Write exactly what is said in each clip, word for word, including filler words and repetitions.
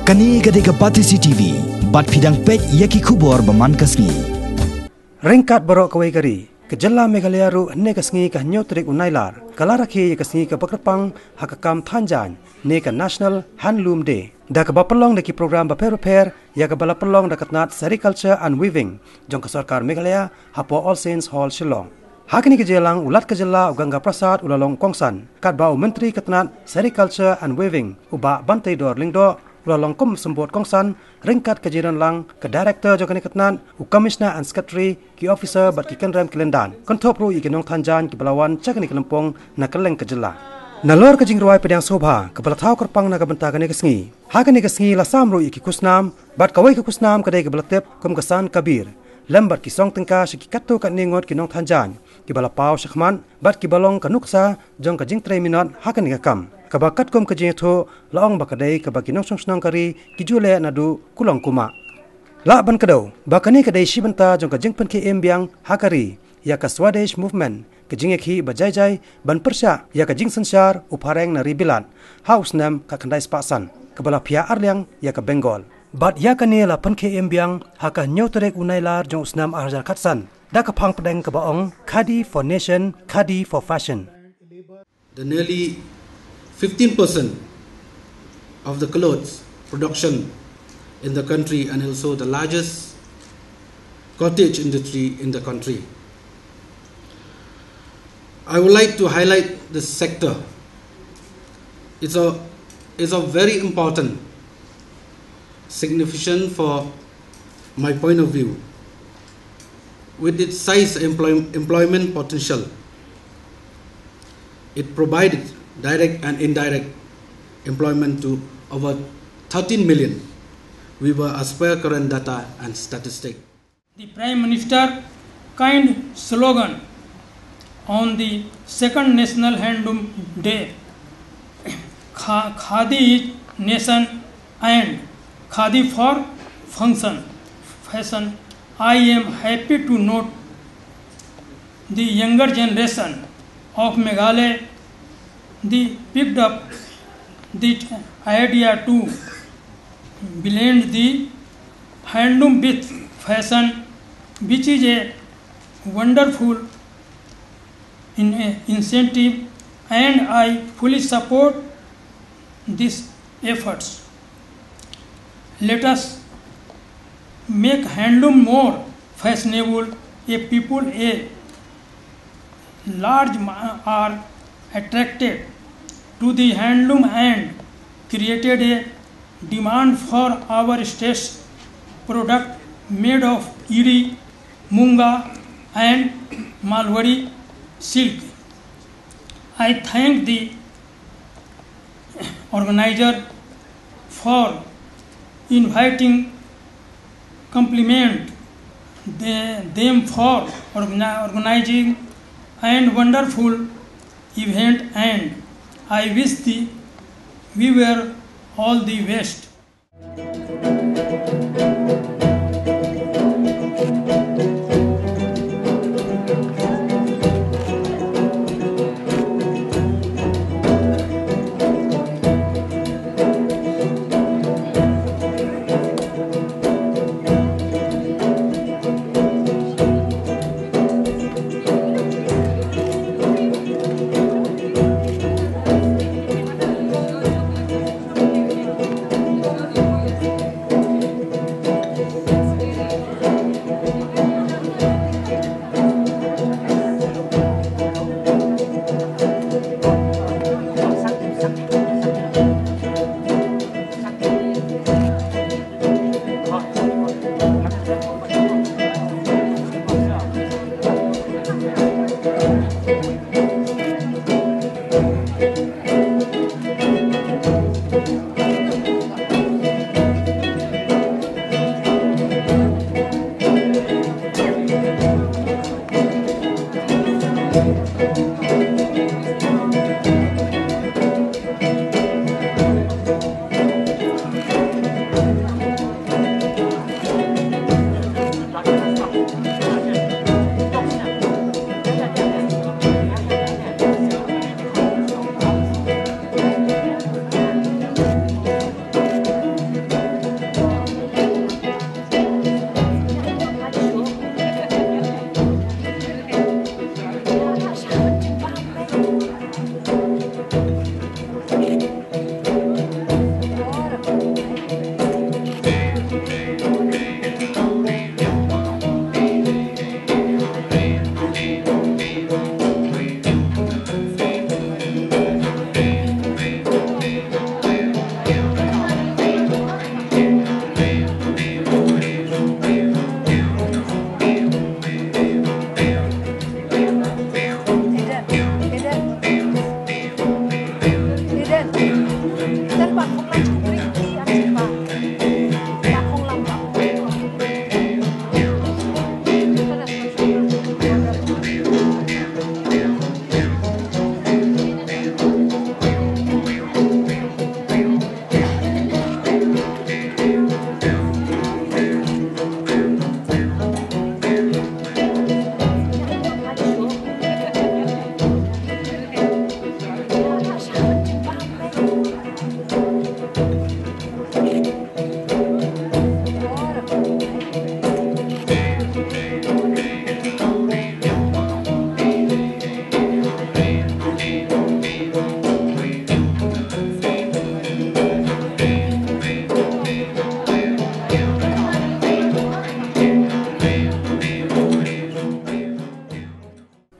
Kane ka dei ka Batesi T V, bad phi dang peit ïa ki khubor ba man ka sngi. Ryngkat baroh kawei ka ri, ka jylla Meghalaya ruh hynne ka sngi ka hynñiew tarik u Nailar, ka la rakhe ïa ka sngi kaba kyrpang ha ka kam than jaiñ, ne ka National Handloom Day. Da kaba pynlong da ki program bapher bapher, ïa kaba la pynlong da ka tnat Sericulture and Weaving jong ka sorkar Meghalaya, hapoh All Saints Hall Shillong. Ha kane ka jingïalang u Lat ka jylla u Ganga Prasad u la long kongsan, katba u Myntri ka tnat Sericulture and Weaving u Bah Banteidor Lyngdoh u la long kum symbud kongsan, ryngkat ka jingdon lang ka Director jong kane ka tnat, u Commissioner and Secretary, ki officer bad ki kynrem ki lyndan. Kynthup ruh ïa ki nongthan jaiñ kiba la wan sha kane ka lympung na kylleng ka jylla. Nalor ka jingrwai pdiang sngewbha kaba la thaw kyrpang na ka bynta kane ka sngi, ha kane ka sngi la sam ruh ïa ki khusnam, bad kawei ka khusnam ka dei kaba la tip kum ka Sant Kabir, lem bad ki song tyngka sha ki katto katne ngut ki nongthan jaiñ kiba la paw shakhmat, bad kiba long ka nuksa jong ka jingtrei minot ha kane ka kam, kaba katkum ka jingïathuh la ong ba ka dei kaba ki nongshong shnong ka ri ki ju leh naduh kulong kumah. Lah ban kdew ba kane ka dei shi bynta jong ka jingpynkhie im biang ha ka ri ïa ka Swadesh Movement, ka jingïakhih ba jai jai ban pyrshah ïa ka jingsynshar u phareng na ri Bilat ha u snem khatkhyndai spah san, kaba la phiah arliang ïa ka Bengal. Bad ïa kane la pynkhie im biang ha ka hynñiew tarik u Nailar jong u snem arhajar khatsan, da ka phang pdeng kaba ong Khadi for Nation, Khadi for Fashion. The nearly fifteen percent of the clothes production in the country and also the largest cottage industry in the country. I would like to highlight this sector. It's a, it's a very important, significant for my point of view. With its size employ-, employment potential, it provided direct and indirect employment to over thirteen million weavers as per current data and statistic. The Prime Minister kind slogan on the second National Handloom Day, Kha-, Khadi is nation and Khadi for function, fashion. I am happy to note the younger generation of Meghalaya, they picked up the idea to blend the handloom with fashion, which is a wonderful in-, incentive, and I fully support these efforts. Let us make handloom more fashionable. A people a large ma-, are attracted to the handloom and created a demand for our state's product made of eri, munga and Marwari silk. I thank the organizer for inviting, compliment the, them for organi-, organizing and wonderful event, and I wish the viewer all the best.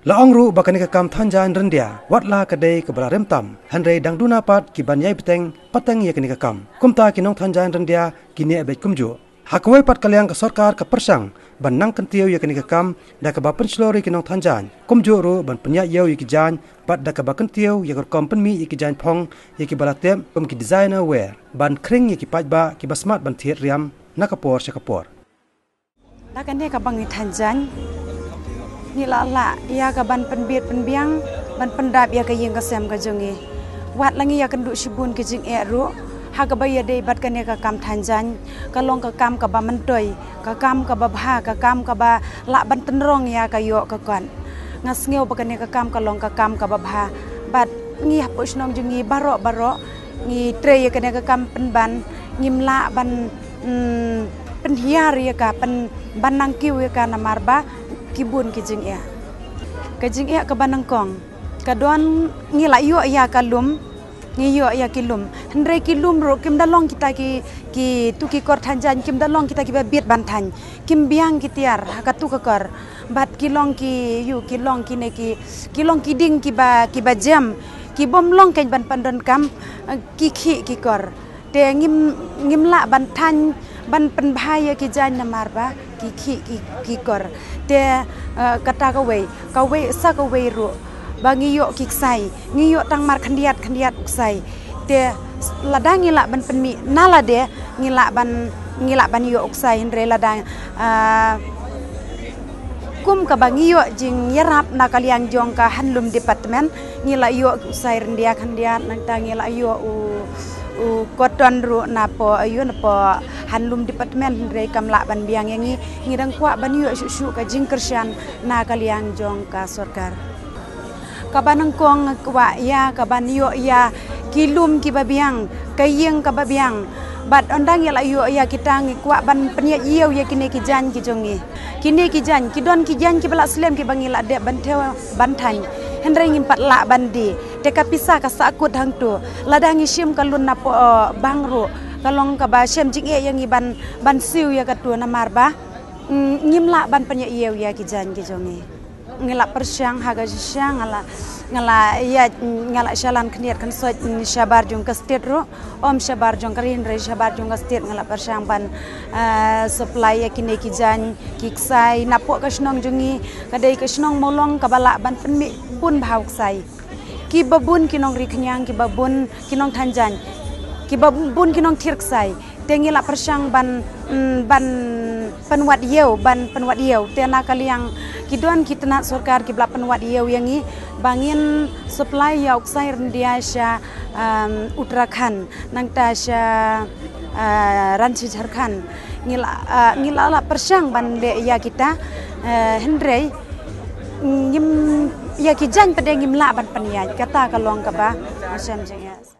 La ong ruh ba kane ka kam thanjan ryndia wat la ka dei kaba la rem tam, hynrei dang duna pat ki ban ïai bteng pateng ïa kane ka kam. Kumta ki nongthanjan ryndia ki neh beit kumjuh. Ha kawei pat ka liang ka sorkar ka pyrshang ban nang kyntiew ïa kane ka kam da kaba pynshlur ïa ki nongthanjan, kumjuh ruh ban pynïaid ïew ïa ki jaiñ, bad da kaba kyntiew ïa ka rukom pynmih ïa ki jaiñ phong ïa kiba la tep kum ki designer wear, ban khring ïa ki paidbah kiba smat ban thied riam na ka por sha ka por. Da kane kaba ngi thanjan, ngi la lah ïa ka ban pynbit pynbiang, ban pyndap ïa ka ïing ka sem ka jong ngi. Wat la ngi ïakynduh shibun ki jingeh ruh ha kaba ïadei bad kane ka kam thanjan, ka long ka kam kaba myntoi, ka kam kaba bha, ka kam kaba lah ban tynrong ïa ka ïoh ka kot. Nga sngew ba kane ka kam ka long ka kam kaba bha, bad ngi hapoh shnong jong ngi baroh baroh ngi trei ïa kane ka kam pynban, ngim lah ban, mm, pynhiar ïa ka, pyn ban nang kiew ïa ka namar ba ki bun ki jingeh. Ka jingeh kaba nyngkong ka don, ngi la ïoh ïa ka lum, ngi ïoh ïa ki lum, hynrei ki lum ruh kim da long kita ki, kitu ki kor thanjan kim da long kita kiba bit ban thain, kim biang ki tiar ha katu ka kor. Bad ki long ki, ïoh, ki long kine ki, ki long ki ding kiba, kiba jem, ki bym long keiñ ban pyndonkam, eh, ki khih ki kor. Te ngim, ngim lah ban thain, ban pynbha ïa ki jaiñ namar ba ki khih ki, ki kor. Te, eh, kata kawei, kawei sa kawei ruh ba ngi ïoh ki ksai, ngi ïoh tang mar khyndiat khyndiat u ksai. Te lada ngi lah ban pynmih na lade, ngi lah ban, ngi lah ban ïoh u ksai, hynrei lada, ah, kum kaba ngi ïoh jingïarap na ka liang jong ka handloom department, ngi la ïoh u ksai ryndia khyndiat, nangta ngi la ïoh u, u cotton ruh napoh, ïoh napoh handloom department, hynrei kam lah ban biang ïa ngi. Ngi dang kwah ban ïoh shuh shuh ka jingkyrshan na ka liang jong ka sorkar. Kaba nyngkong nga kwah ïa ka ban ïoh ïa ki lum kiba biang, ka ïing kaba biang. Bad ynda ngi la ïoh ïa kita ngi kwah ban pynïaid ïew ïa kine ki jaiñ ki jong ngi. Kine ki jaiñ, ki don ki jaiñ kiba la slem kiba ngi la dep ban thew ban thain, hynrei ngim pat lah ban die. Te ka pisa ka sahkut hangto. Lada ngi shim ka lun napoh, eh, bank ruh, ka long kaba shem jingeh ïa ngi ban, ban siew ïa katu namar ba, mm, ngim lah ban pynïaid ïew ïa ki jaiñ ki jong ngi. Ngi la pyrshang ha ka shisha, nga la, nga la ïa, nga la shalan khyndiat khynsoit, mm, shabar jong ka state ruh, ym shabar jong ka ri hynrei shabar jong ka state, nga la pyrshang ban, eh, supply ïa kine ki jaiñ ki ksai napoh ka shnong jong ngi. Ka dei ka shnong Mawlong kaba lah ban pynmih bun bha u ksai. Kiba bun ki nongri khñiang, kiba bun ki nongthanjan, kiba bun ki nongthir ksai. Te ngi la pyrshang ban, mm, ban pynwad ïew, ban pynwad ïew. Te na ka liang ki don ki tnat sorkar kiba la pynwad ïew ïa ngi ba ngin supply ïa u ksai ryndia sha, um, Uttarakhand, nangta sha, uh, Ranchi Jharkhand. Ngi la, uh, ngi la, la pyrshang ban leh ïa kita, uh, hynrei ngim, ïa ki jaiñ pat de ngim lah ban pynïaid, kata ka long kaba shem jingeh.